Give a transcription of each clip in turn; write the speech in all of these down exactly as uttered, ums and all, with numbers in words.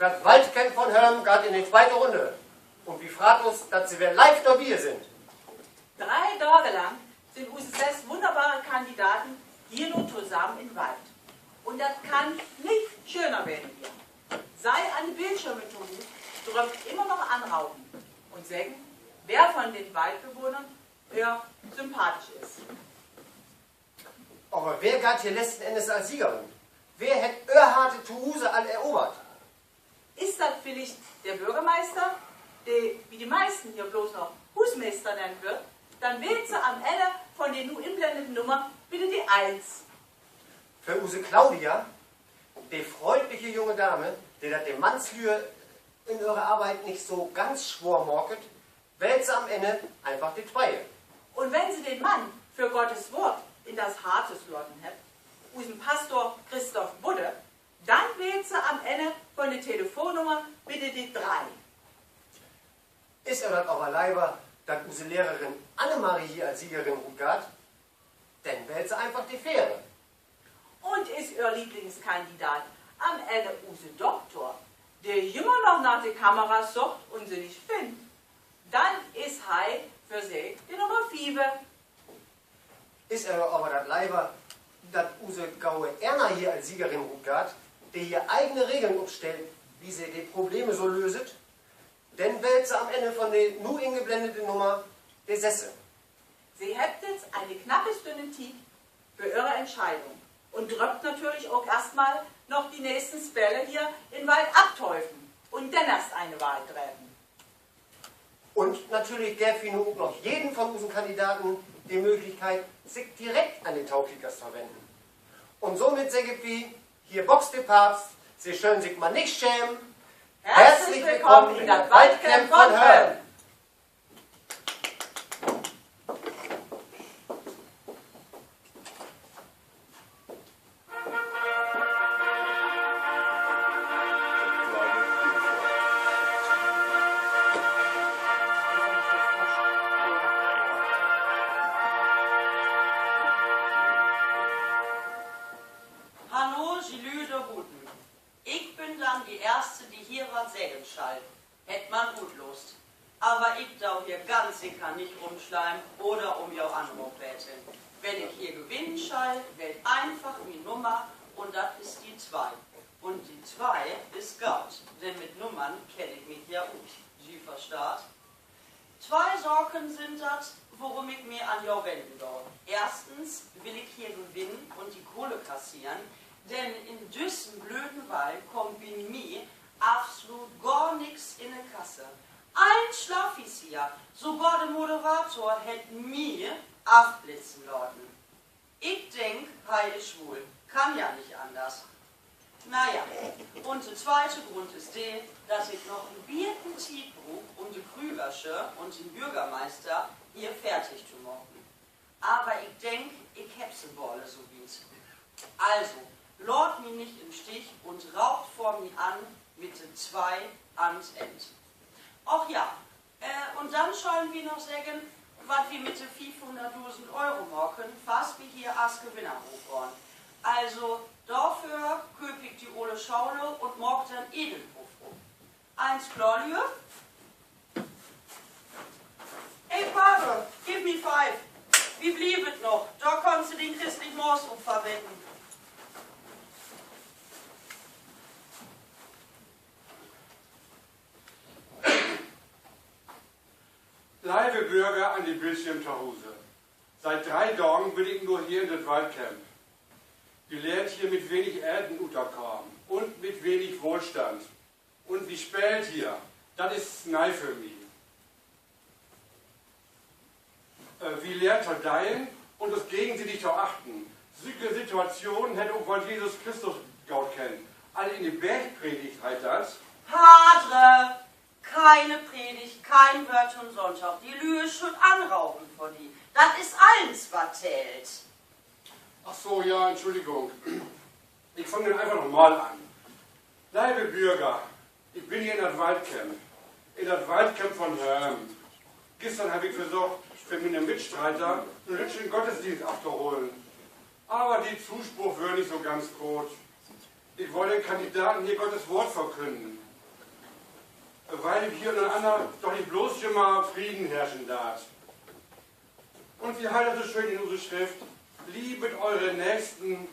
Dat Waldcamp von Hörm geiht in de tweite Runne. Un wi freut us, dat Se weer live dorbi sünd. Dree Daag lang sünd use sess wunnerbare Kandidaten hier nu tosamen in Wald. Un dat kann nich schöner wesen hier. Sei an de Bildschirme to Huus dröfft immer noch anraupen un seggen, wer von den Waldbewohnern ehr sympathisch is. Aver wer geiht hier letzten Ennes as Sieger rut? Wer hett Ehr Harte to Huus all erovert? Is dat villicht de Börgermeister, de bi de meisten hier bloots noch Huusmeester nennt wurr? Denn wählt Se an'n Enne von de nu inblendete Nummer bitte de Eens. För use Claudia, de fründliche junge Dame, de dat de Mannslüe in ehre Arbeit nich so ganz swoor maket, wählt Se an't Enne eenfach de Twee. Un wenn Se den Mann för Gottes Wort in das Harte laten hebbt, usen Pastor Christoph Budde, denn wählt Se an't Enne von de Telefonnummer bitte de Dree. Is Ehr dat aver lever, dat use Lehrerin Annemarie hier as Siegerin rutgeiht, denn wählt Se eenfach de Veer. Un is Ehr Lieblingskandidat an't Enne use Dokter, de jümmer noch na de Kameras söcht un se nich finnt, denn is he för Se de Nummer Fieve. Is Ehr aver dat lever, dat use gaue Erna hier as Siegerin rutgeiht, de hier egene Regeln opstellt, wo se de Probleme so löset, denn wählt Se an't Enne von de nu ingeblendete Nummer de Sesse. Se hebbt nu ene knappe Stünn Tiet för Ehre Entscheidung un dröfft natürlich ok eerstmal noch de nächsten Spele hier in Wald aftöven un denn eerst ene Wahl dreffen. Un natürlich geevt wi nu ok noch jeden von usen Kandidaten de Mööglichkeit, sik direkt an de Tokiekers to wennen. Un somit seggt wi: Hier boxt de Papst, Se schöölt sik man nich schämen. Herzlich willkamen in dat Waldcamp von Hörm. Hallo, ji Lüüd dor buten. Ik bün denn de Eerste, de hier wat seggen schall. Hett man utlost. Aver ik do hier ganz seker nich üm Sleim oder üm jo Anroop beten. Wenn ik hier gewinnen schall, wählt eenfach mien Nummer, un dat is de Twee. Un de Twee is goot, denn mit Nummern kenn ik mi ja ut. Ji verstaht? Twee Saken sünd dat, worüm ik mi an jo wennen do. Eerstens will ik hier gewinnen un de Kohle kassieren, denn in düssen blöden Wald kummt bi mi absolut gor nix in de Kasse. Allen Slaffis hier, sogor de Moderator hett mi afblitzen laten. Ik denk, he is swul. Kann ja nich anners. Na ja, un de tweite Grund is de, dat ik noch en beten Tiet bruuk, üm de Krügersche un den Börgermeister hier fertig to maken. Aver ik denk, ik hebb se bald so wiet. Also, laat mi nich in'n Stich un raupt för mi an mit de Twee an't Enn. Och ja, un denn schullen wi noch seggen, wat wi mit de fiefhunnertdusend Euro maken, falls wi hier as Gewinner rutgahn. Also, dorför kööp ik de ole Schaule un maak den Edelpuff op. Allens klor, Lüe? Ey, Pate, giff mi fief. Wi blievet noch. Dor kannst du den christlichen Maßstab verwetten. Leive Börger an de Bildschirm to Huus. Siet dree Dagen bün ik nu hier in dat Waldcamp. Wi lehrt hier mit wenig Eten uttokamen un mit wenig Wohlstand. Un wi speelt hier. Dat is nee för mi. Wi lehrt to delen un us gegensiedig to achten. Sülke Situationen hett ok woll Jesus Christus goot kennt. All in de Bergpredigt heet dat: Padre, keine Predigt, kein Wort to'n Sonndag. De Lüe schüllt anropen för di. Dat is allens, wat tellt. Ach so, ja, Entschuldigung. Ik fang denn eenfach noch mal an. Leive Börger, ik bün hier in dat Waldcamp. In dat Waldcamp von Hörm. Güstern heff ik versocht, för miene Mitstreiter en lütten Gottesdienst aftoholen. Aver de Zuspruch wöör nich so ganz groot. Ik woll den Kandidaten hier Gottes Woort verkünnen. Wiel hier ünnerenanner doch nich blots jümmer Frieden herrschen deit. Un wi hebbt dat so schöön in use Schrift: Liebet eure Nächsten,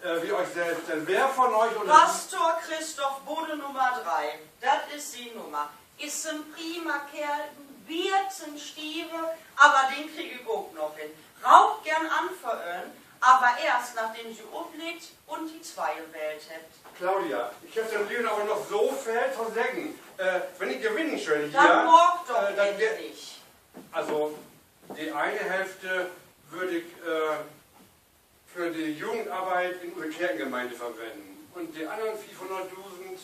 äh, wie euch selbst. Denn wer von euch unter Pastor Christoph Budde Nummer dree, dat is sien Nummer. Is en prima Keerl, en beten stieve, aver den krieg ik ok noch hen. Raupt geern an för em, aver eerst, nadem ji oplegt un de twee wählt hebbt. Claudia, ik heff den Lüen aver noch so veel to seggen. Äh, wenn ik gewinnen schöll hier, denn maak doch, äh, dat endlich. Also, de ene Hälfte würd ik, äh, för de Jugendarbeit in use Kerkengemeinde verwennen. Un de annern fiefhunnertdusend,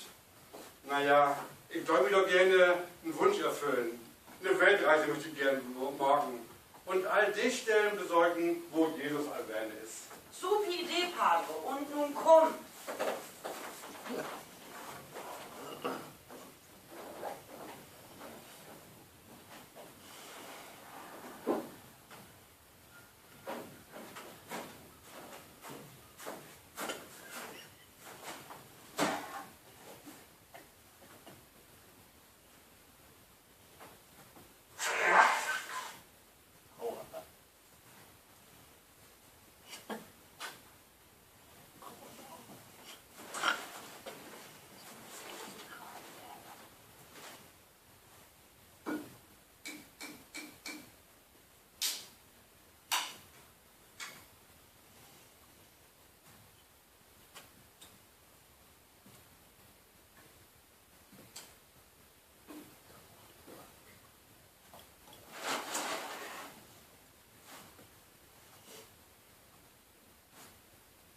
na ja, ik dee mi doch geern en Wunsch erfüllen. 'Ne Weltreise müch ik geern mo-, maken. Un all de Stellen besöken, wo Jesus al ween is. Supi Idee, Padre. Un nu kumm.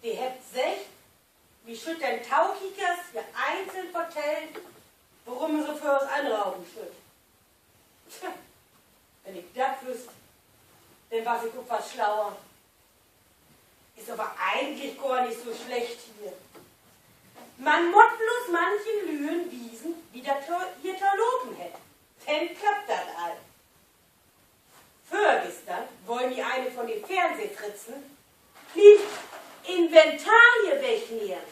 De hebbt seggt, wi schüllt den Tokiekers hier einzeln vertellen, worüm se för us anropen schüllt. Tja, wenn ik dat wüsst, denn was ik ok wat slauer. Is aver egentlich gor nich so slecht hier. Man mutt blots manchen Lüen wiesen, wo dat to, hier to lopen hett. Denn klappt dat al. Vörgistern wull mi een von de Fernsehfritzen mien Inventar hier wegnehmen.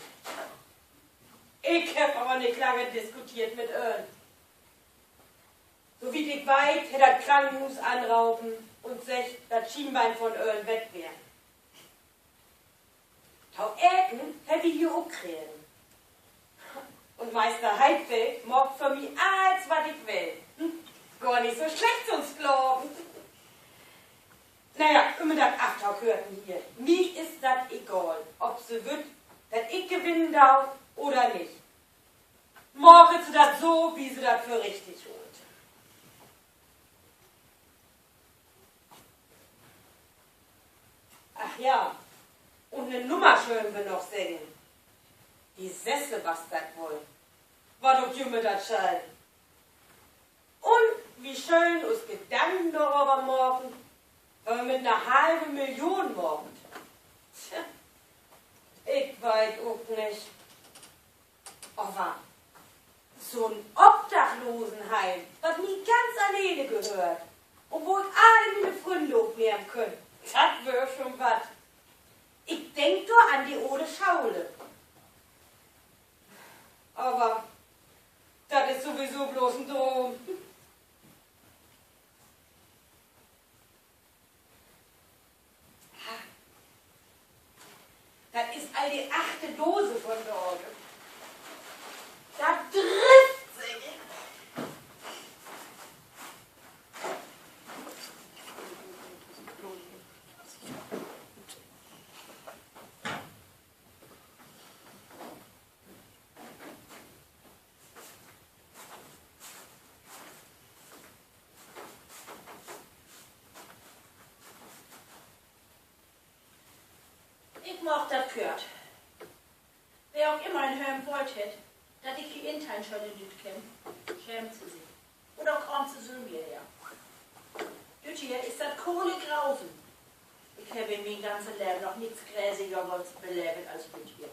Ik heff aver nich lange diskuteert mit em. So wiet ik weit, hett dat Krankenhuus anropen un seggt, dat Schienbein von em weg weer. To eten heff ik hier ok kregen. Un Meister Heidfeld maakt för mi allens, wat ik will. Gor nich so slecht to'n Slapen. Na ja, ümmer dat Aftaukörten hier. Mi is dat egal, of se wüllt, dat ik gewinnen do oder nich. Maakt se dat so, wie se dat för richtig hoolt. Ach ja, un 'ne Nummer schüllt wi noch seggen. De Sesse was dat woll. Wat ok jümmer dat schall. Un wi schüllt us Gedanken doröver maken, wat wi mit 'ne halve Million maakt. Tja, ik weit ok nich. Aver so'n Obdachlosenheim, wat mi ganz alleen gehöört, un wo ik alle miene Frünnen opnehmen kunn, dat weer schon wat. Ik denk dor an de ole Schaule. Aver dat is sowieso blots en Droom. Dat is al de achte Dose vundaag. Dat drifft, segg ik. Ik maak dat kört. Wer ok ümmer in Höm wullt hett, dat ik hier in Teinscholle Lüüd kenn, schäämt se sik. Oder kaamt se sülm hierher? Düt hier is dat kole Grausen. Ik heff in mien ganze Leven noch nix Gräsigeres beleevt as düt hier.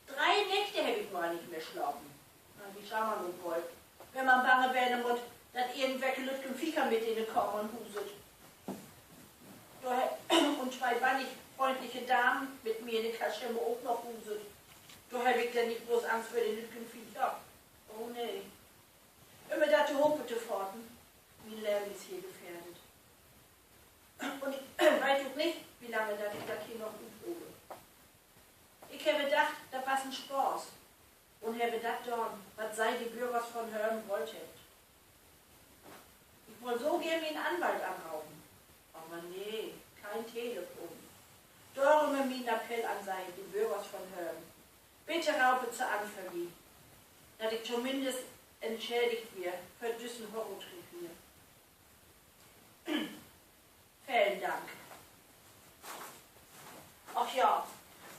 Dree Nächte heff ik mal nich mehr slapen. Na, wie schall man ok woll, wenn man bange wesen mutt, dat irgendwelke lüttken Viecher mit in de Kamer huset. Dor he-, un twee bannig fründliche Damen mit mi in de Kaschemme ok noch huset. Dor heff ik denn nich blots Angst vör de lüttken Viecher. Oh nee. Ümmer dat tohopen to faten, mien Leven is hier gefährdet. Un ik weet ok nich, wo lange dat ik dat hier noch uthool. Ik heff dacht, dat was en Spaaß, un heff dat daan, wat Se, de Börgers von Hölm, wullt hebbt. Ik wull so geern mien Anwalt anropen, aver nee, keen Telefon. Dorüm mien Appell an Se, de Börgers von Hölm: Bitte roopet Se an för mi, dat ik tominnst entschädigt warr för düssen Horrortritt hier. Velen Dank. Ach ja,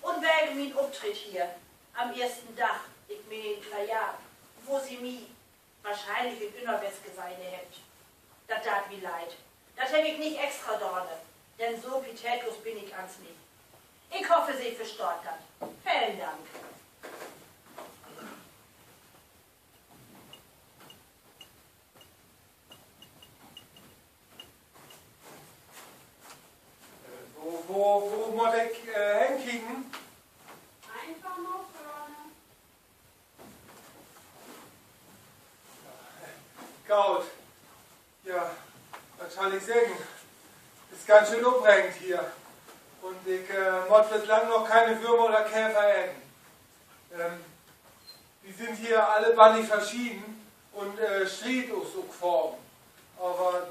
un wegen mien Optritt hier an'n eersten Dag, ik meen, na ja, wo Se mi wohrschienlich in Ünnerwäsche sehn hebbt. Dat deit mi leed. Dat heff ik nich extra daan, denn so pitätlos bün ik gor nich. Ik hoff, Se verstaht dat. Velen Dank. Äh, wo, wo, wo mutt ik, äh, henkieken? Eenfach na vörn. Goot. Ja, wat schall ik seggen? Is ganz schöön opregend hier. Un ik, äh, mutt bislang noch keen Würmer oder Käfer eten. Ähm, wi sünd hier alle bannig verscheden un, äh, striedt us ok faken. Aver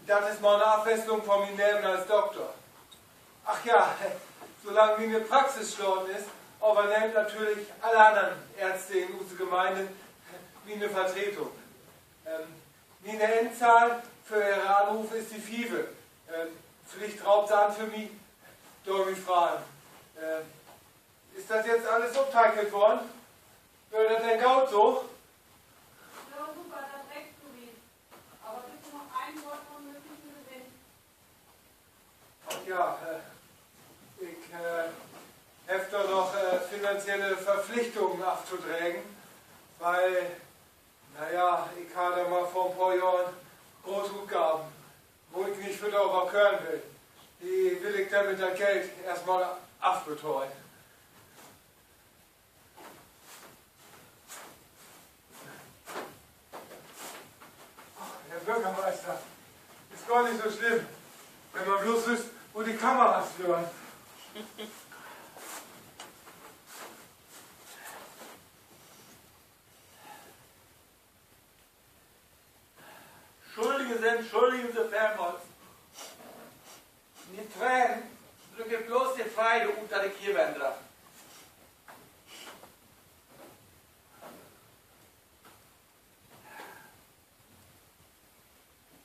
dat is mal 'ne Afwesslung von mien Leven as Dokter. Ach ja, solang miene Praxis slaten is, övernehmt natürlich alle annern Ärzte in use Gemeinde miene Vertretung. Ähm, miene Endzahl för Ehre Anrufe is de Fieve. Ähm, villicht roopt Se an för mi, dor mi fragen. Äh, is dat jetzt alles opteikent worrn? Weer dat denn goot so? Ja, super, dat reckt för mi. Aver bitte noch een Woort von möglichen Gewinn. Ja, äh, ik, äh, heff dor noch, äh, finanzielle Verpflichtungen aftodregen, weil, na ja, ik harr dor mal vör en poor Johren grote Utgaven, wo ik nich vördör kören will. De will ik denn mit dat Geld eerstmal afbetahlen. Herr Börgermeister, is gor nich so slimm, wenn man bloots wüsst, wo de Kameras weren. Schuldigen Se, schuldigen Se veelmals. Mien Trään drückt bloots de Freid ut, dat ik hier ween dröff.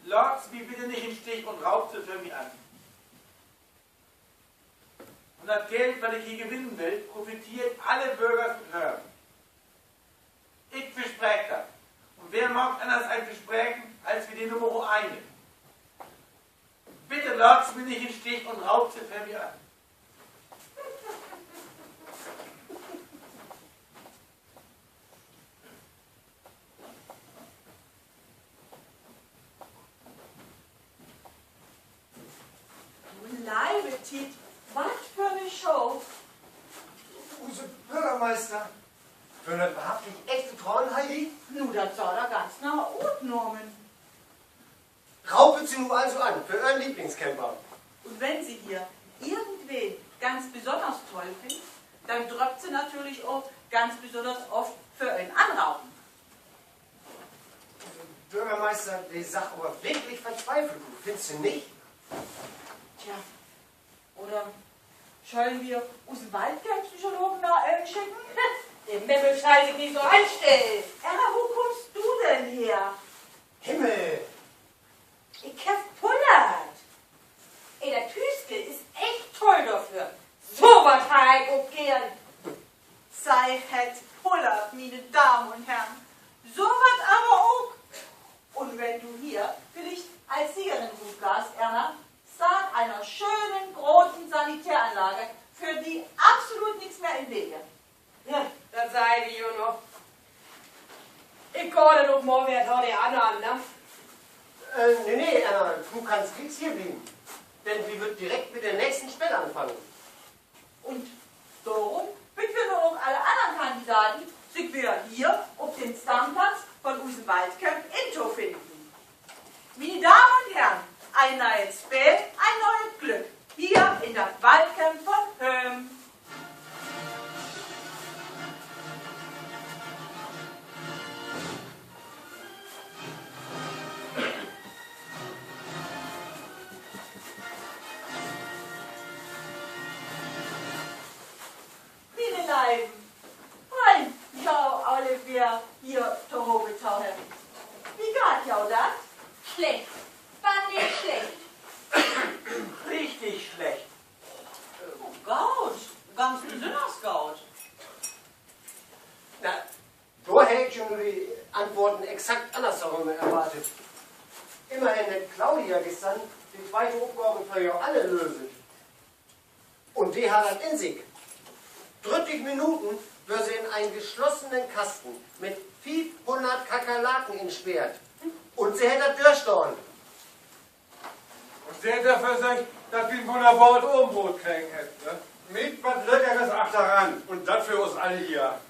Laat Se mi bitte nich in'n Stich un roopt Se för mi an. Un dat Geld, wat ik hier gewinnen will, profiteert alle Börgers ut Hörm. Ik verspreek dat. Un wer maakt anners en Verspreken as wi de Nummer een? Bitte laat Se mi nich in'n Stich un roopt Se för mi an. Du leive Tiet, wat för 'ne Show. Use Börgermeister. Weren dat wohrhaftig echte Tranen, Heidi? Nu, dat sah dor ganz na utnahmen. Roopet Se nu also an för Öhren Lieblingscamper. Un wenn Se hier irgendwen ganz besonners toll finnt, denn dröfft Se natürlich ok ganz besonners oft för em anropen. Börgermeister, de sach aver wirklich vertwiefelt ut, finnst du nich? Tja, oder schöllen wi usen Waldgeistpsychologen na em schicken? De Mimmel schall sik nich so anstellen. Emma, wo kummst du denn her? Himmel! Ik heff pullert. Ey, dat Hüüske is echt toll dorför. So wat harr ik ok geern. Se hett pullert, miene Damen un Herren. So wat aver ok. Un wenn du hier villicht as Siegerin rutgahst, Erna, steiht eener schönen groten Sanitäranlage för di absolut nix mehr in'n Wege. Ja, dat seiht ji jo noch. Ik gah denn ok mal weer to de annern, ne? Äh, nee, nee, Erna, du kannst glieks hier blieven. Denn wi wüllt direkt mit de nächsten Speel anfangen. Un dorüm bidde wi nu ok alle annern Kandidaten, sik wedder hier op den Stammplatz von usen Waldcamp in to finnen. Miene Damen un Herren, en nee'et Speel, en nee'et Glück hier in dat Waldcamp von Höm. Miene Leiven, fein, jo, alle weer hier tohoop to hebben. Wo geiht jo dat? Slecht. Bannig slecht. Richtig slecht. Goot. Ganz besünners goot. Na, dor harr ik jo nu de Antworten exakt annersrüm erwartet. Immerhen hett Claudia güstern de tweite Opgave för jo alle löst. Un de harr dat in sik. Drüttig Minuten wöör se in en geschlossenen Kasten mit fiefhunnert Kakerlaken insperrt. Un se hett dat dörstahn. Un se hett dorför sorgt, dat wi en wunnerbaret Avendbroot kregen hebbt, ne? Mit wat Leckeres achteran. Un dat för us alle hier.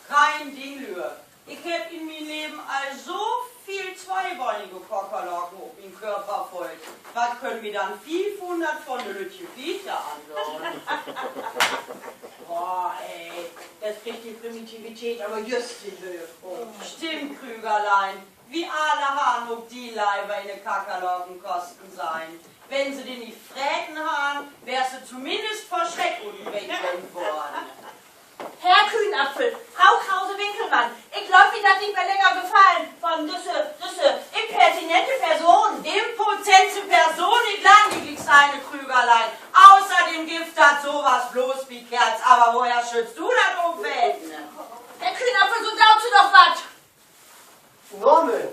Keen Ding, Lüe. Ik heff in mien Leven al so veel tweebeinige Kakerlaken op mien Körper föhlt. Wat köönt mi denn fiefhunnert von de lüttje Viecher angahn? Oh, ey, dat kriggt de Primitivität aver jüst in de Hööft. Stimmt, Krügerlein. Wi alle harrn ok di lever in de Kakerlakenkasten sehn. Wenn se di nich freten harrn, weerst du tominnst vör Schreck ut de Betten worrn. Herr Kühnapfel, Frau Krause-Winkelmann, ik glööv, mi deit dat nich mehr länger gefallen, von düsse, düsse impertinente Person, impotente Person, ik lang di nich sehn, Krügerlein. Außerdem gifft dat so wat blots bi Keerls. Aver woher schüllst du dat ok weten? Herr Kühnapfel, so daut Se doch wat! Norman.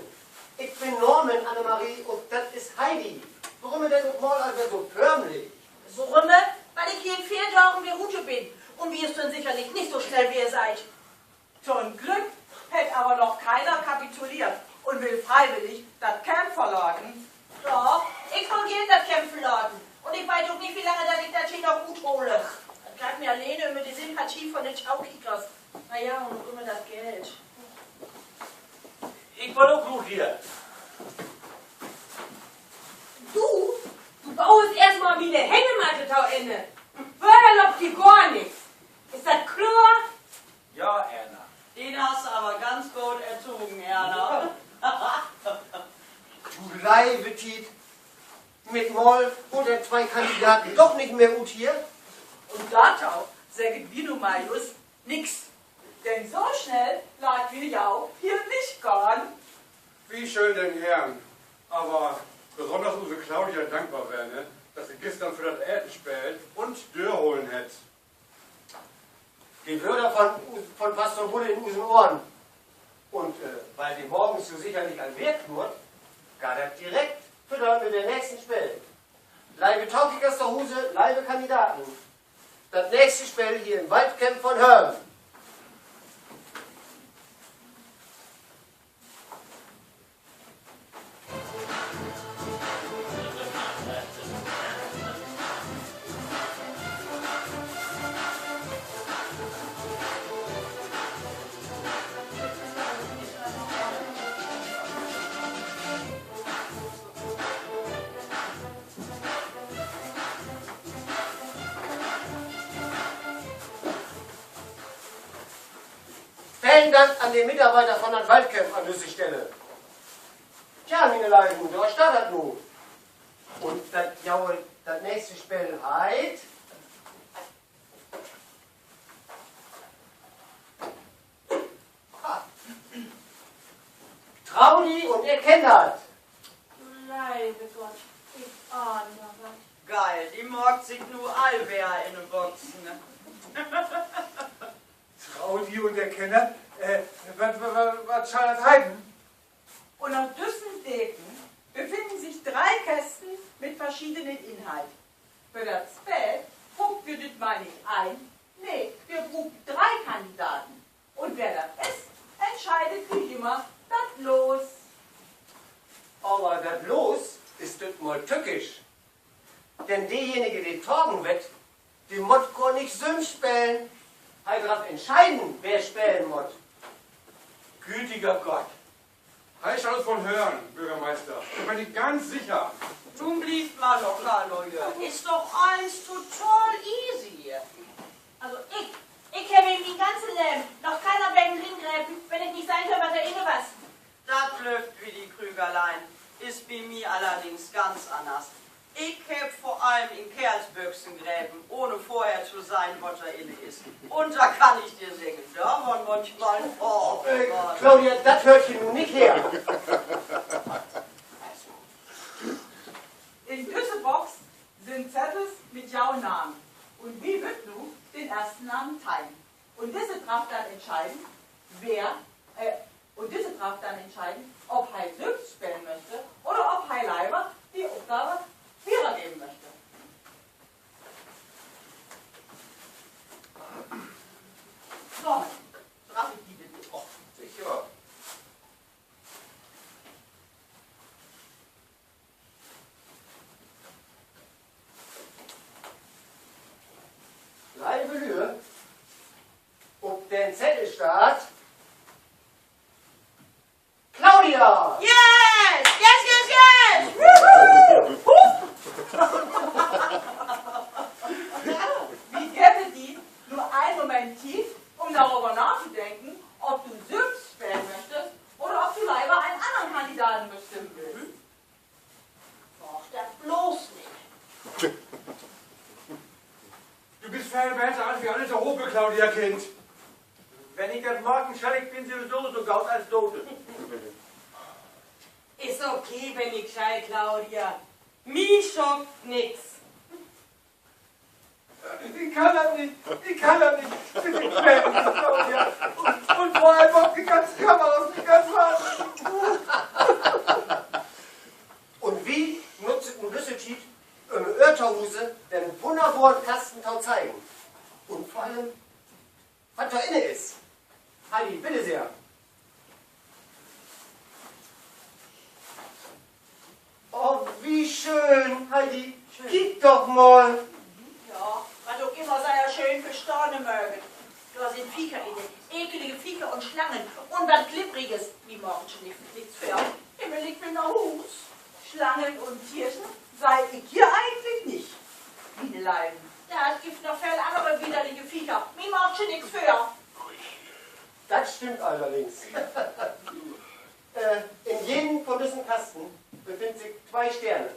Ik bün Norman, Annemarie, un dat is Heidi. Worümme denn op mal al weer so förmlich? Worümme? Wiel ik hier in veer Dagen weer rut bün. Un wi is denn sekerlich nich so snell weer seiht. To'n Glück hett aver noch keiner kapituleert un will freiwillig dat Camp verlaten. Ja, ik wull geern dat Camp verlaten. Un ik weet ok nich, wo lange dat ik dat hier noch uthole. Dat geiht mi alleen üm de Sympathie von de Tokiekers. Na ja, un ok üm dat Geld. Ik wull ok rut hier. Du, du baust eerstmal miene Hängematte to Enne. Wöller löppt hier gor nix. Is dat kloor? Ja, Erna. Den hest du aver ganz goot ertogen, Erna. Du leive Tiet. Mit mal holt de twee Kandidaten doch nich mehr ut hier. Un dorto seggt wi nu mal jüst nix. Denn so snell laat wi jo hier nich gahn. Wi schüllt den Herrn, aver besünners use Claudia dankbar ween, dat se güstern för dat Eten speelt un dörholen hett. De Wöör von, von Pastor Bulle in usen Ohren. Un, äh, wiel de morgens so sekerlich al weer knurrt, geiht dat direkt vidder mit den nächsten Speel. Leive Tokiekers to Huus, leive Kandidaten. Dat nächste Speel hier in't Waldcamp von Höm. Velen Dank an de Mitarbeiter von dat Waldcamp an düsse Stelle. Tja, miene Leiven, dor steiht dat nu. Un dat, ja, dat nächste Speel heet Trau di un erkenn dat. Du leive Gott, ik ahn ja wat. Geil, de maakt sik nu al weer in de Boxen. Trau di un erkenn dat? Äh, wat, wat, wat, wat schall dat heten? Ünner düssen Deken befinnen sik dree Kästen mit verschiedenen Inhalt. För dat Speel bruukt wi dütmal nich een, nee, wi bruukt dree Kandidaten. Un wer dat is, entscheidet wie jümmer dat Loos. Aver dat Loos is dütmal tückisch. Denn dejenige, de tagen wett, de mutt gor nich sülvst spelen. He dröff entscheiden, wer spelen mutt. Gütiger Gott. He schall us woll hören, Börgermeister. Dor bün ik ganz sicher. Nu blievt mal locker, Lüüd. Is doch allens total easy hier. Also ik, ik heff in mien ganze Leven noch keen Becken ringrepen, wenn ik nich sehn heff, wat dor inne was. Dat glöövt wi di, Krügerlein. Is bi mi allerdings ganz anners. Ik heff vör allem in Keerlsbüxen grepen, ohne vörher to sehn, wat dor inne is. Un dor kann ik di seggen, dor weren manchmal, oh, Claudia, dat höört hier nu nich her. In düsse Box sünd Zettels mit jo Namen. Un wi wüllt nu den eersten Namen teihen. Un disse dröfft denn entscheiden, wer, äh, un disse dröfft denn entscheiden, of he sülvst spelen möcht oder of he lever de Opgave wiedergeven möcht. So, draff ik di denn? Och, sicher. Leve Lüe, op den Zettel steiht Claudia! Yes! Yes, yes, yes! Wuhu! Wi geven di nu en Moment Tiet, üm doröver natodenken, of du sülvst spelen möchtest oder of du lever en annern Kandidaten bestimmen wullt. Maak dat bloots nich. Du büst veel beter as wi alle tohope, Claudia, Kind. Wenn ik dat marken schall, ik bün sowieso so goot as doot. Is okay, wenn ik schall, Claudia. Mi schockt nix. Ik kann dat nich, ik kann dat nich. Bitte quäl mi nich, Claudia. Un, un vör allem maakt de ganze Kamerad mi ganz wahnsinnig. Un wi nutzt nu düsse Tiet, üm Ehr tohuus den wunnerboren Kasten to zeigen. Un vör allem, wat dor inne is. Heidi, bitte sehr. Oh, wie schöön, Heidi. Kiek doch mal. Ja, wat ok immer Se schöön verstahn möögt. Dor sünd Viecher inne, ekelige Viecher un Slangen un wat Glibbriges. Mi maakt dat nix, nix vör. Himmel, ik will na Huus. Slangen un Tierchen seh ik hier egentlich nich. Miene Leven, dat gifft noch veel annere widerliche Viecher. Mi maakt dat nix vör. Dat stimmt allerdings. Äh, in jeden von düssen Kasten befinnt sik twee Sterne.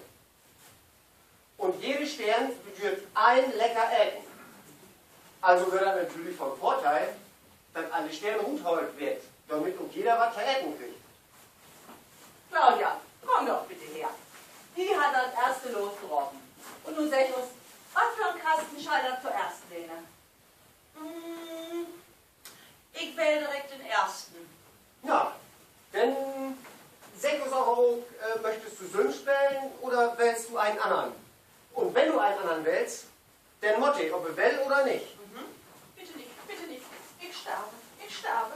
Un jede Steern bedüüdt ein lecker Eten. Also weer dat natürlich von Vördeel, dat alle Steern ruthaalt weert, dormit ok jeder wat to eten kriggt. Claudia, kumm doch bitte her. Di hest dat eerste Loos drapen. Un nu segg us, wat för 'n Kasten schall dat toeerst ween? Mm, ik wähl direkt den eersten. Na, denn segg us aver ok, äh, möchtest du sülvst spelen oder wählst du en annern? Un wenn du en annern wählst, denn mutt he, of he will oder nich. Mhm. Bitte nich, bitte nich. Ik sterv, ik sterv.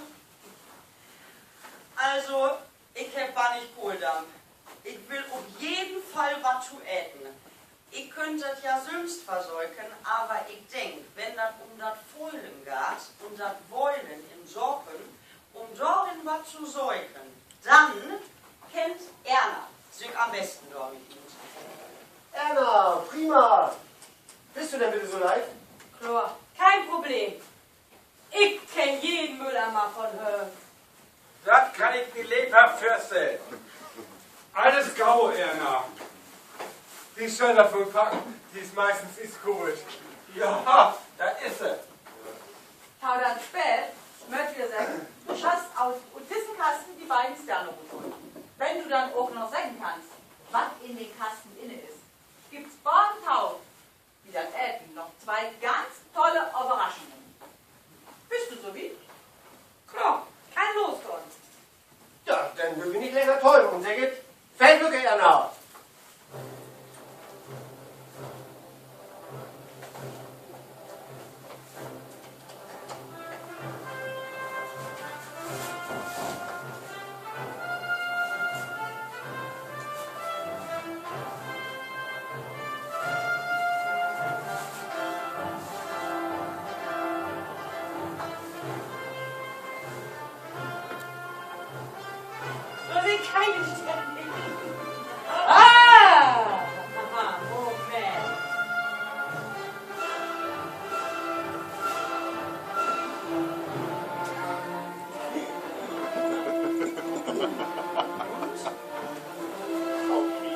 Also, ik heff bannig Kohldamp. Ik will op jeden Fall wat to eten. Ik köönt dat ja sülvst versöken, aver ik denk, wenn dat üm dat Fäulen geiht un dat Wöhlen in Saken, üm dorin wat to söken, denn kennt Erna sik an'n besten dormit ut. Erna, prima! Büst du denn bitte so leev? Kloor, keen Problem. Ik kenn jeden Müllermann von hier. Dat kann ik mi lebhaft vörstellen. Allens gau, Erna. De schall dat woll packen, de is meistens ieskoolt. Ja, dat is se. To dat Speel mööt wi seggen, du schasst ut, ut dissen Kasten de beiden Sterne rutholen. Wenn du denn ok noch seggen kannst, wat in den Kasten inne is, gifft 't bavento bi dat Eten noch twee ganz tolle Överraschungen. Büst du so wiet? Kloor, kann losgahn. Ja, denn wüllt wi nich länger töven un seggt: Veel Glück, Erna! Keine Sterne. Ah! Aha, Moment.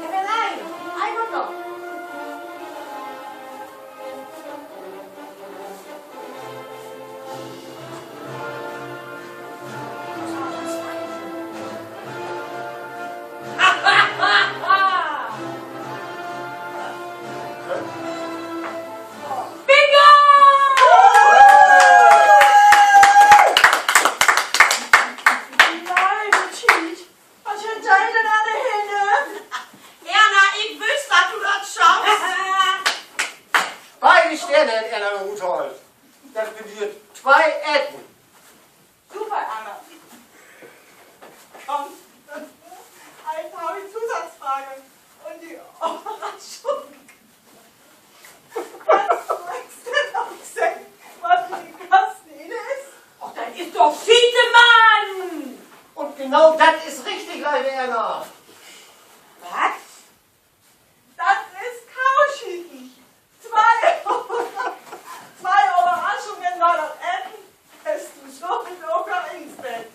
Herr Berlein, einmal noch. Bingo! Leiwe Tiet, wat hebbt ji denn alle hier? Erna, ik wüss, dat du dat schaffst. Beide Sterne hett Erna ruthaalt. Dat bedüüdt twee Eten. Super, Anna. Komm, eins hab ich Zusatzfrage. Un de Överraschung. Kannst du uns denn ok seggen, wat in den Kasten inne is? Och, dat is doch Schiete, Mann! Un genau dat is richtig, leiwe Erna. Wat? Dat is Kauschieten. Twee, twee Överraschungen na dat Eten hest du so ok noch inspekt.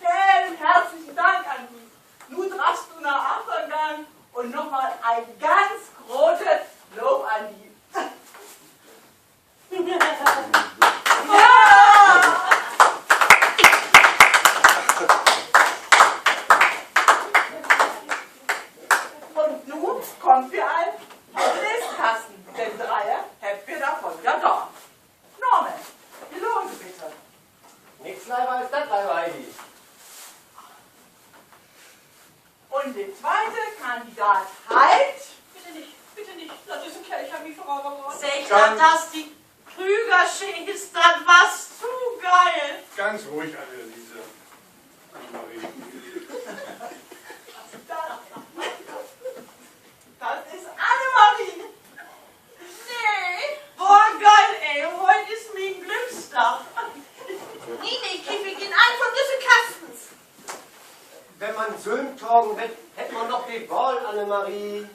Velen herzlichen Dank an di. Nu draffst du na achtern gahn un nochmal en ganz grotet Lob an di. Un nu kaamt wi al in den Nistkasten. Den Dreier hebbt wi dorvun ja dor. Norman, de Lose bitte. Nix leiwer as dat, leiwe Heidi. Un de tweite Kandidat heet? Bitte nich, bitte nich. Dat is en Kerl, ik heff mi verraden. Segg, dat dat de Krügersche is, dat was to geil. Ganz ruhig, Anneliese. Annemarie. Dat is Annemarie. Nee. Boah, geil, ey. Heut is mien Glücksdag. Nee, nee, ik kipp in een vun düsse Kastens. Wenn man sülm tagen hett, hett man doch de Wahl, Annemarie.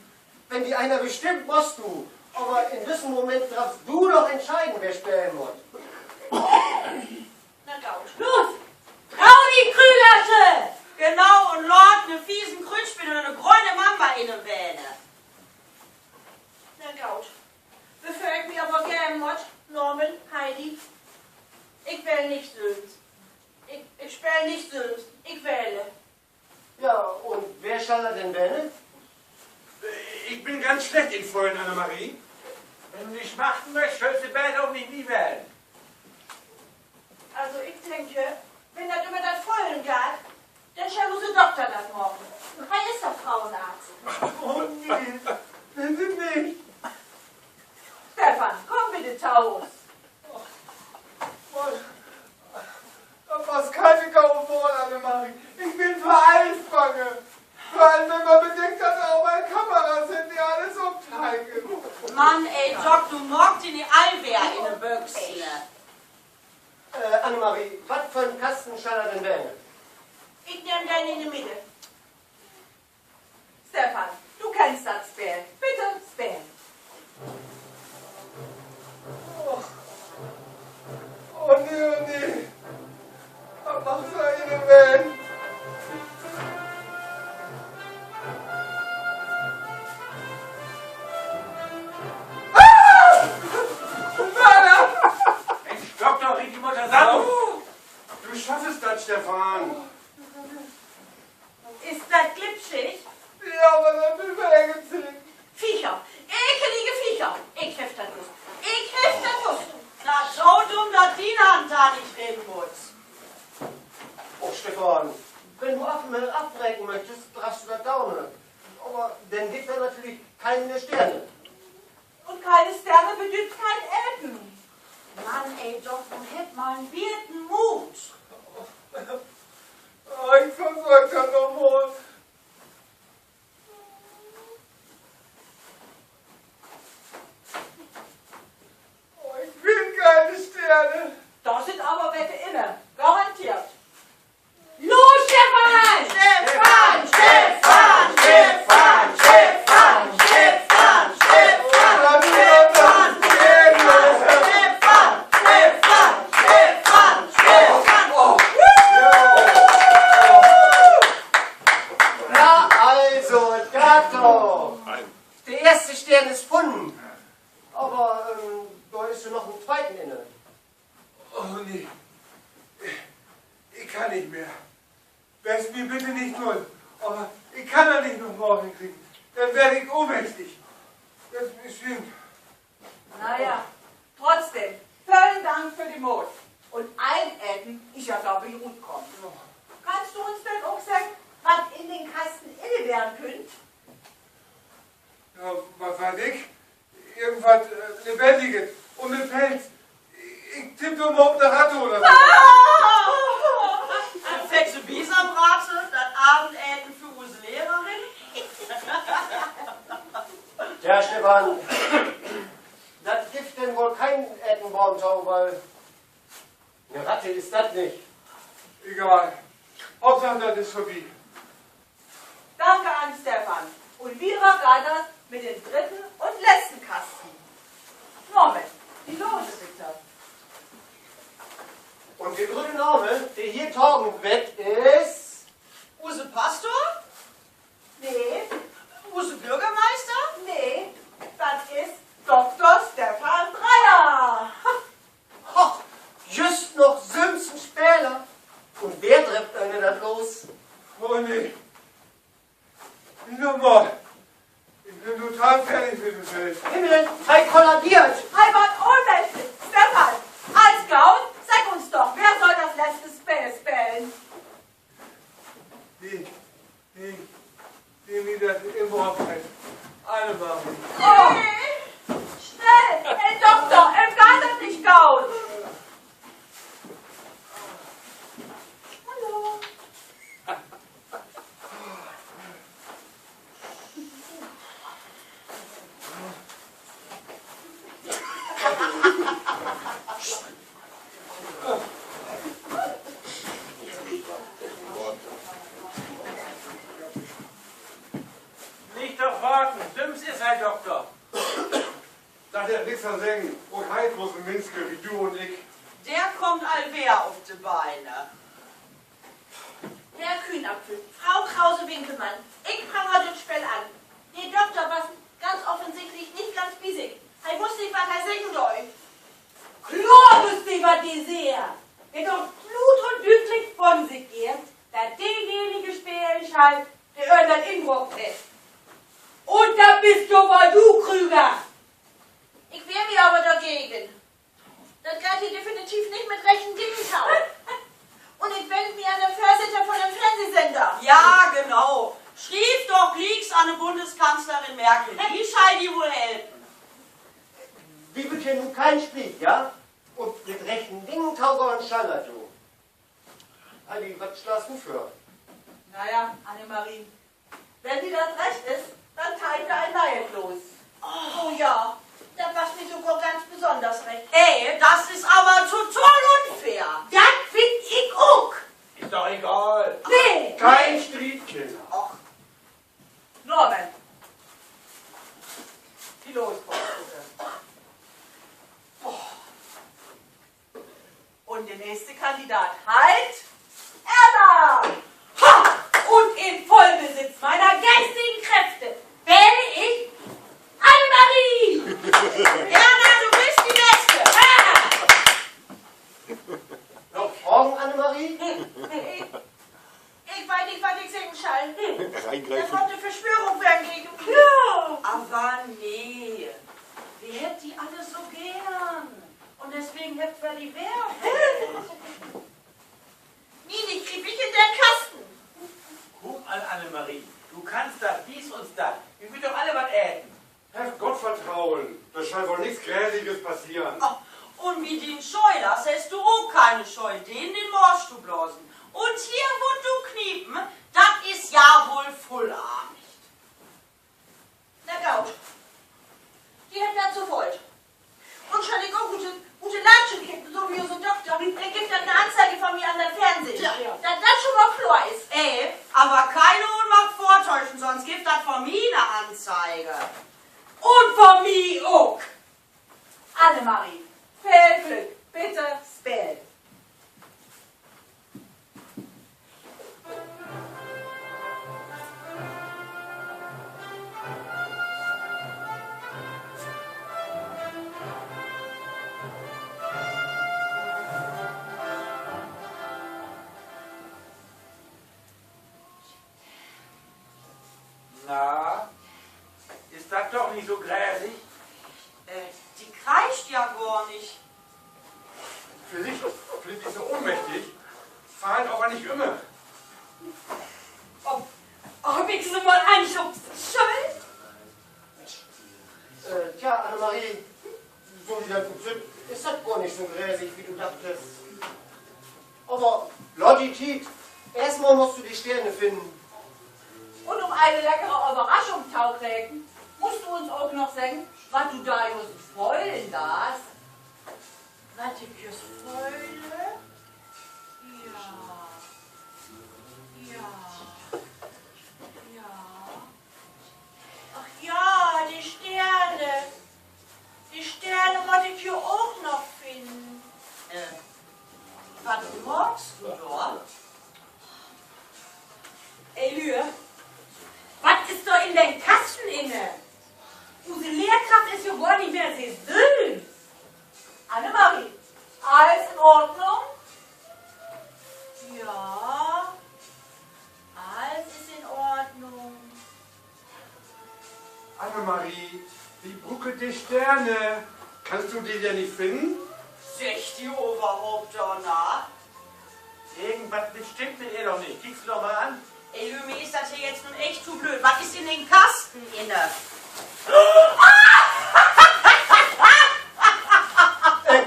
Wenn di eener bestimmt, musst du. Aver in düssen Moment draffst du doch entscheiden, wer spelen mutt. Na goot. Los! Trau di, Krügersche! Genau, un laat 'n fiesen Krüüzspinner oder 'ne gröne Mamba inne wahlen. Na goot. Bevör ik mi övergeven mutt, Norman, Heidi, ik wähl nich sülvst. Ik, ik speel nich sülvst. Ik wähle. Ja, un wer schall dat denn wesen? Ik bün ganz slecht in Föllen, Annemarie. Wenn du nich smachten möchst, schöllst du beter ok nich mi wahlen. Also, ik denk, wenn dat üm dat Föllen geiht, denn schall use Dokter dat maken. He is doch Frauenarzt. Oh nee, bitte nich. Stefan, kumm bitte to us. Dat was keine gode Wahl, Annemarie. Ik bün vör allens bange. Vör allem, wenn man bedenkt, dat dor överall Kameras sünd, de allens opteken. Mann, ey, Doc, du maakst di nich al weer in de Büxen. Äh, Annemarie, wat för 'n Kasten schall dat denn wesen? Ik nehm den in de Middel. Stefan, du kennst dat Speel. Bitte, speel. Oh nee, oh nee. Wat maakt so een denn? Ah! Mensch, Dokter, riet di mal tosamen. Du schaffst dat, Stefan. Is dat glitschig? Ja, aver dat will man egens seggen. Viecher! Ekelige Viecher! Ik heff dat wusst! Ik heff dat wusst! Na, so dumm, dat dien Hand dor nich rin mutt. Oh, Stefan, wenn du af-, afbreken möchtest, draffst du dat doon. Aver denn gifft dat natürlich keine Sterne. Un keine Sterne bedüüdt kein Eten. Mann, ey, Doc, nu hebb mal 'n beten Moot. Ik versöök dat noch mal. Ik will keine Sterne. Dor sünd aver welke inne, garanteert. Los, Stefan! Stefan! Kann nich mehr. Weest mi bitte nich null. Aver ik kann dat nich noch morgen kriegen. Denn warr ik ohnmächtig. Dat is slimmt. Na ja, trotzdem, velen Dank för de Moot. Un Avendetten is ja, glööv ik, rutkamen. Kannst du uns denn ok seggen, wat in den Kasten inne ween kunnt? Ja, wat weet ik? Irgendwat, äh, Lebendiges. Un mit Pelz. Ik tipp doch mal op 'ne Ratt oder so. Sexy Bisamratte, dat Avendeten för use Lehrerin? Ja, Stefan, dat gifft denn woll keen Ettenborn to, wiel 'ne Ratte is dat nich. Egal. Hauptsache, dat is vörbi. Danke an Stefan. Un wieder geiht dat mit den drüdden un letzten Kasten. Norman, de Lose bitte. Un de drüdde Name, de hier tagen warrt, is use Pastor? Nee. Use Börgermeister? Nee, dat is Dokter Stefan Dreyer. Ho, jüst noch sülvst en Speler. Un wer dreppt ene dat los? Oh nee. Nochmal. Ik bün total fertig mit de Welt. Himmel, he kollabiert. He warrt ohnmächtig. Stefan, allens goot? Segg uns doch, wer sall dat letzte Speel spelen? De, de, de mi dat inbrockt hett. Annemarie. Oh. Snell, Herr Dokter, em geiht dat nich goot. Hallo. Nich doch waken, sülvst is he Dokter. Dat hett nix to seggen. Ok he is blots en Minske wie du un ik. De kummt al weer op de Beine. Herr Kühnapfel, Fru Krause-Winkelmann, ik fang mal dat Speel an. De Dokter was ganz offensichtlich nich ganz bi sik. He wüss nich, wat he seggen dee. Kloor wüss de, wat de sä. Hett doch luut un düütlich von sik geven, dat dejenige spelen schall, de em dat inbrockt hett. Un dat büst doch woll du, Krüger. Ik weer mi aver dorgegen. Dat geiht hier definitiv nich mit rechten Dingen to. Un ik wenn mi an den Vörsitter von den Fernsehsender. Ja, genau. Schrievt doch glieks an de Bundeskanzlerin Merkel. De schall di woll helpen. Wi wüllt hier nu keen Striet, ja? Un mit rechten Dingen togahn schall dat jo. Heidi, wat slagst du vör? Na ja, Annemarie, wenn di dat recht is, denn teihn wi en Nee'et los. Oh ja, dat was mi sogor ganz besonders recht. Hey, dat is aver total unfair. Dat finn ik ok. Is doch egal. Nee. Keen Striet, Kinner. Och. Norman. Los, bitte. Un de nächste Kandidat heet Erna! Ha! Und in Vollbesitz meiner geistigen Kräfte wähle ich Annemarie! Erna, du büst de Beste! Ah! Noch Fragen, Annemarie? Ik weet nich, wat ik seggen schall. Dat mutt 'ne Verschwörung ween gegen mi. Aver nee, wi hebbt di alle so geern. Un deswegen hebbt wi di wählt. Nee, nich griep ik in den Kasten. Kumm an, Annemarie, du kannst dat, wies uns dat. Wi wüllt doch alle wat eten. Heff Gott Vertrauen, dor schall woll nix Gräsliches passeren. Oh, un bi dien Schölers hest du ok kene Scheu, den den Mors to blasen. Un hier, wo du kniepen, dat is ja woll vull Arbeit. Na goot. Wi hebbt dat so wullt. Un schall ik ok ut de, ut de Leitschen kippen, so as use Dokter, denn gifft dat 'ne Anzeige von mi an dat Fernsehen. Ja. Dat dat schon mal kloor is. Ey, aver keen Ohnmacht vörtäuschen, sonst gifft dat von mi 'ne Anzeige. Un von mi ok. Annemarie, veel Glück, bitte speel. Ja, is dat doch nich so gräsig? Äh, de kreischt ja gor nich. Villicht, villicht is se ohnmächtig, fallt aver nich ümmer. Of, of ik se mal anschubsen schall? Äh, tja, Annemarie, so as dat nu süht, is dat gor nich so gräsig, as du dachtst. Aver laat di Tiet. Eerstmal musst du de Sterne finnen. Un üm ene leckere Överraschung to kriegen, musst du uns ok noch seggen, wat du dor jüst föhlen deist. Wat ik jüst föhl? Ja. Ja. Ja. Ach ja, de Sterne. De Sterne mutt ik hier ok noch finnen. Äh, wat maakst du dor? Ey, Lüe, wat is dor in den Kasten inne? Use Lehrkraft is jo gor nich mehr se sülvst. Annemarie, allens in Ordnung? Ja, allens is in Ordnung. Annemarie, wi bruukt de Sterne. Kannst du de denn nich finnen? Seggt ji överhaupt dorna? Irgendwat stimmt mit ehr doch nich. Kiek se doch mal an. Ey, Lüe, mi is dat hier jetzt nu echt to blööd. Wat is in den Kasten inne? Äh,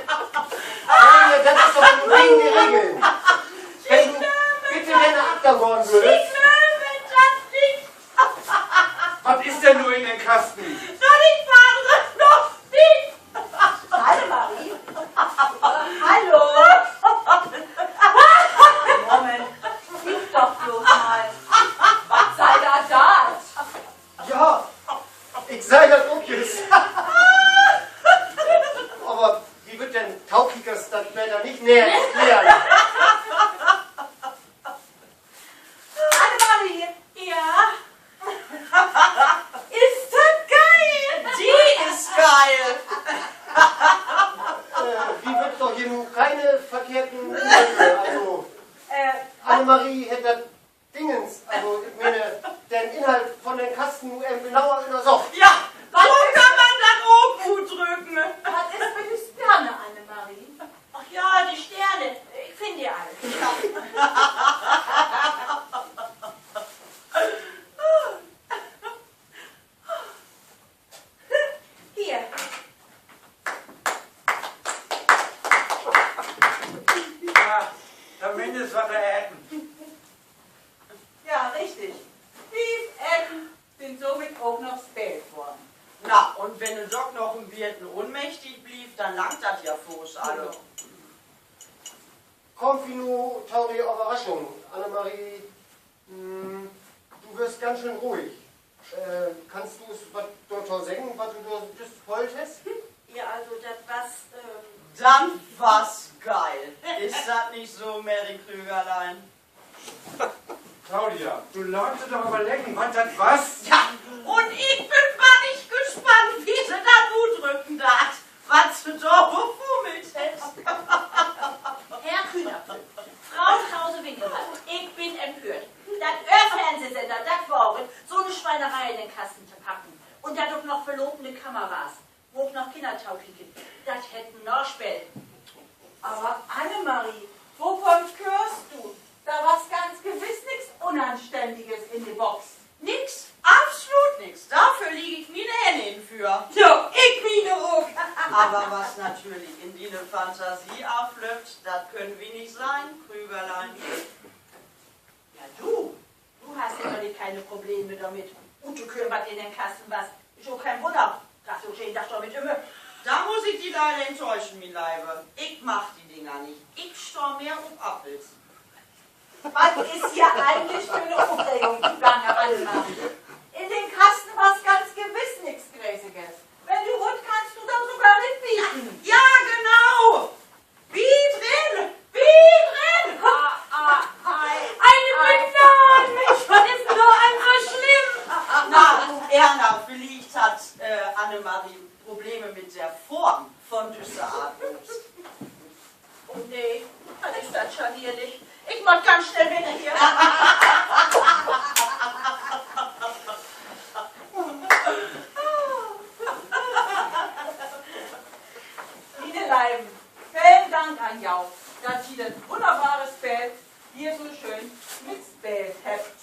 Claudia, dat is doch gegen de Regeln. Wenn du bitte deine Akte gahn würdest. Ik glööv dat nich. Wat is denn nu in den Kasten? Noch nich, Vader, noch nich. Annemarie? Hallo? Moment, kiek doch bloots mal. Wat sall dat dor? Ja, ik seh dat ok jüst. Aver wi wüllt den Tokiekers dat beter nich näher erklären. Annemarie! Ja? Is dat geil! De is geil! Äh, wi wüllt doch hier nu keine verkehrten Indrücke, also, äh, Annemarie hett dat Dingens, also, ik meen, den Inhalt von den Kasten nu even genauer ünnersocht. Ja, so kann man dat ok utdrücken. Wat is mit de Sterne, Annemarie? Ach ja, de Sterne. Ik finn de all. Hier. Ja, tominnst wat to eten. Ja, richtig. Lief eten. Sünd somit ok noch speelt worrn. Na, un wenn de Doc noch en beten ohnmächtig blifft, denn langt dat ja för us alle. Kaamt wi nu to de Överraschung. Annemarie, du weerst ganz schön ruhig. Kannst du us wat dorto seggen, wat du dor jüst föhlt hest? Ja, also, dat was, dat was geil. Is dat nich so, Mary Krügerlein? Claudia, du lettst di doch överleggen, wat dat was. Ja, un ik bün bannig gespannt, wo se dat utdrücken deit, wat se dor befummelt hett. Herr Kühner, Fru Krause-Winkelmann, ik bün empört. Dat Ehr Fernsehsender dat waagt, so 'ne Schweinerei in den Kasten to packen. Un dat ok noch vör lopende Kameras, wo ok noch Kinner tokiekt. Dat hett en Naspeel. Aver Annemarie, wovon köörst du? Dor was ganz gewiss nix Unanstänniges in de Box. Nix, absolut nix. Dorför legg ik miene Hänn in't Füer. Ja, ik miene ok. Aver wat natürlich in diene Fantasie aflöppt, dat köönt wi nich sehn, Krügerlein. Ja, du, du hest sicherlich keine Probleme dormit, uttokören, wat in den Kasten was. Is ok keen Wunner, gaht ok jeden Dag dormit üm. Dor muss ik di leider enttäuschen, mien Leive. Ik mag de Dinger nich. Ik stah mehr op Appels. Wat is hier egentlich för 'ne Opregung togangen, Annemarie? In den Kasten was ganz gewiss nix Gräsiges. Wenn du wullt, kannst du dor sogor rinbieten. Ja, genau! Biet rin! Biet rin! Eine Banane, Mensch, wat is denn dor an so slimm? Na, Erna, villicht hett Annemarie Probleme mit de Form von düsse Aart Obst. Oh nee, wat is dat schadierlich. Ik mutt ganz snell wedder hier. hier so schöön mitspeelt hebbt.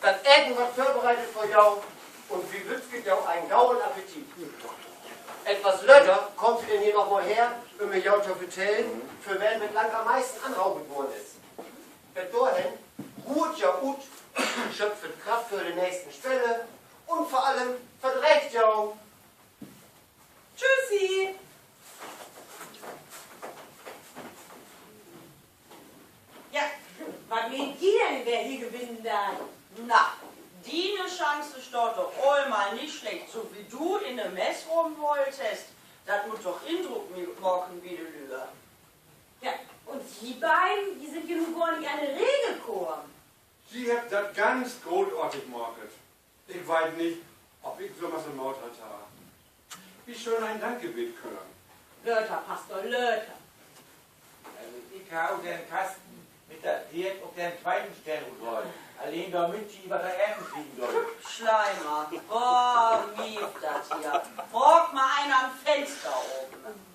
Dat Eten warrt vörbereitet för jo un wi wünscht jo en goden Appetit. Etwas later kaamt wi denn hier noch mal her, üm jo to vertellen, för wen mit Lank an'n meisten anraubet worrn is. Bet dorhen, ruht jo ut, schöpft Kraft för de nächsten Spele un vör allem verdreegt jo. Tschüssi! Ja, wat meent ji denn, wer hier gewinnen deit? Na, diene Chance staht doch all mal nich slecht, so wie du in de Mess rumwollt hest. Dat mutt doch Indruck mi-, maken bi de Lüe. Ja, un ji beiden, ji sünd ja nu gor nich an de Reeg kamen. Ji hebbt dat ganz grootartig maket. Ik weit nich, of ik so wat in'n Moot hatt harr. Wi schullen en Dankgebedd kören. Later, Pastor, later. Also, ik harr ut den Kasten mit dat Peerd ok den tweten Stern ruthaalt. Alleen dormit ji wat to eten kriegen dullt. Sleimer, boah, mief dat hier. Maak mal een an't Fenster open.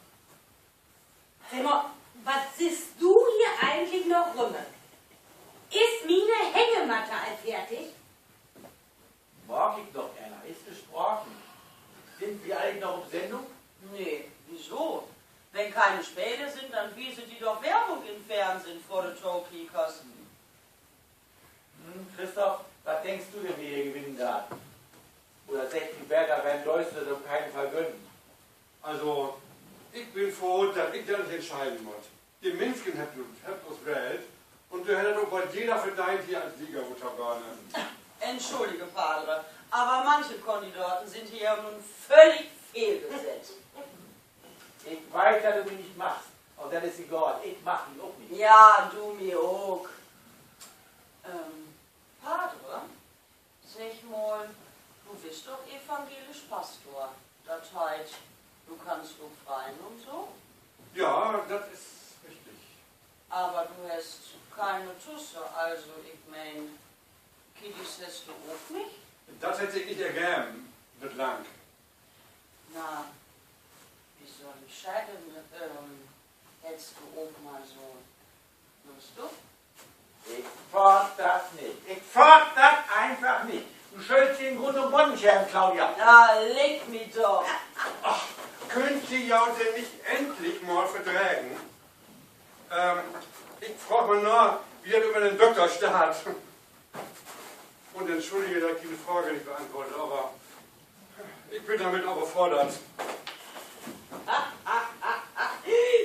Segg mal, wat sittst du hier egentlich noch rüm? Is miene Hängematte al fertig? Maak ik doch, Erna, is besproken. Sünd wi egentlich noch op Sendung? Nee, wieso? Wenn keine Spele sünd, denn wiest du doch Werbung in't Fernsehn vör de Tokiekers. Hm, Christoph, wat denkst du denn, wer hier gewinnen deit? Oder seggt wi beter, wen dööst du dat op kenen Fall gönnen? Also, ik bün froh, dat ik dat nich entscheiden mutt. De Minschen hebbt, hebbt us wählt un dor hett dat ok woll jeder verdeent, hier as Sieger ruttokamen. Entschuldige, Padre, aver manche Kandidaten sünd hier nu völlig fehlbesett. Ik weet, dat du mi nich magst, aver dat is egal, ik mag di ok nich. Ja, du mi ok. Ähm, Padre? Segg mal, du büst doch evangelisch Pastor. Dat heet, du kannst ok freien un so? Ja, dat is richtig. Aver du hest keine Tusse, also, ik meen, Kiddies hest du ok nich? Dat hett sik nich ergeven, bislang. Na, wie sall ik seggen, ähm, hest du ok mal so Lust, du? Ik faat dat nich. Ik faat dat eenfach nich. Du schüllst hier in'n Grund un Boden scheren, Claudia. Na, leck mi doch. Ach, köönt ji jo denn nich endlich mal verdregen? Ähm, ik fraag mal na, wo dat mit den Dokter steiht. Un entschuldige, dat ik diene Fraag nich beantwoorden, aver ik bün dormit överfordert.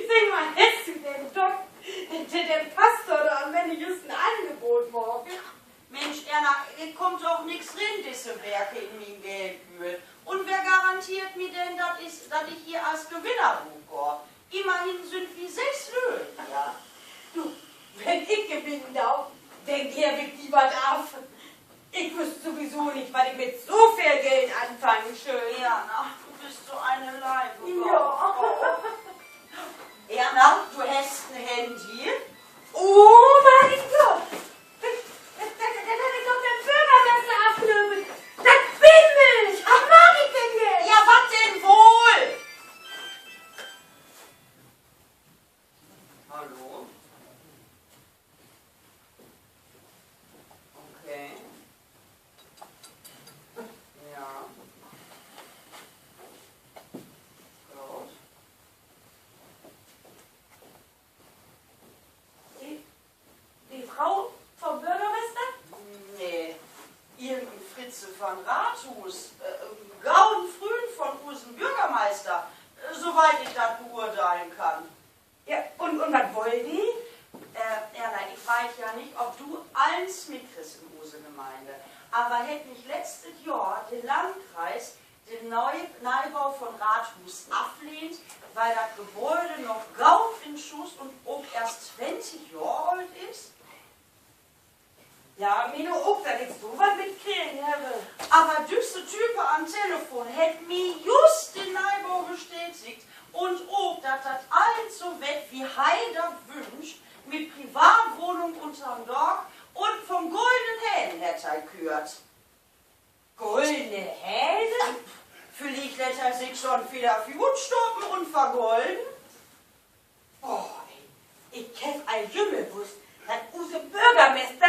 Segg mal, hest du den Dok-, den, den Pastor dor al jüst en Angebot maakt? Minsch, Erna, dor kummt doch nix rin disse Week in mien Geldbüdel. Un wer garanteert mi denn, dat is, dat ik hier as Gewinner rutgah? Immerhin sünd wi sess Lüüd hier. Du, wenn ik gewinnen do, denn geev ik di wat af. Ik wüsst sowieso nich, wat ik mit so veel Geld anfangen schöll. Erna, du büst so ene leve Frau. Erna, du hest en Handy? Oh mien Gott! Dat, dat, dat heff ik doch den Börgermester afnömen. Dat bimmelt! Wat maak ik denn nu? Ja, wat denn woll? Hallo? Okay. Ja. Goot. De, de Fro von Börgermester? Nee, irgend en Fritze von Rathuus, äh, en goden Fründ von usen Börgermester, äh, so wiet ik dat beurteilen kann. Ja, un, un wat wull de? Äh, Erna, ik weet ja nich, of du allens mitkriggst in use Gemeinde, aver hett nich letztet Johr de Landkreis den Neu-, Neibau von Rathuus aflehnt, weil dat Gebäude noch goot in Schuss un ok eerst twintig Johr oolt is? Ja, meen ok, dat ik so wat mitkregen heff. Aver düsse Type an Telefon hett mi jüst den Neibau bestätigt un ok, dat dat allens so weert, wie he dat wünscht, mit Privatwohnung ünner'n Daak un von Golden Hehn, hett he küert. Goldene Hehn? Villicht lett he sik schon wedder utstoppen un vergollen. Oh, ik heff al jümmer wusst, dat use Börgermester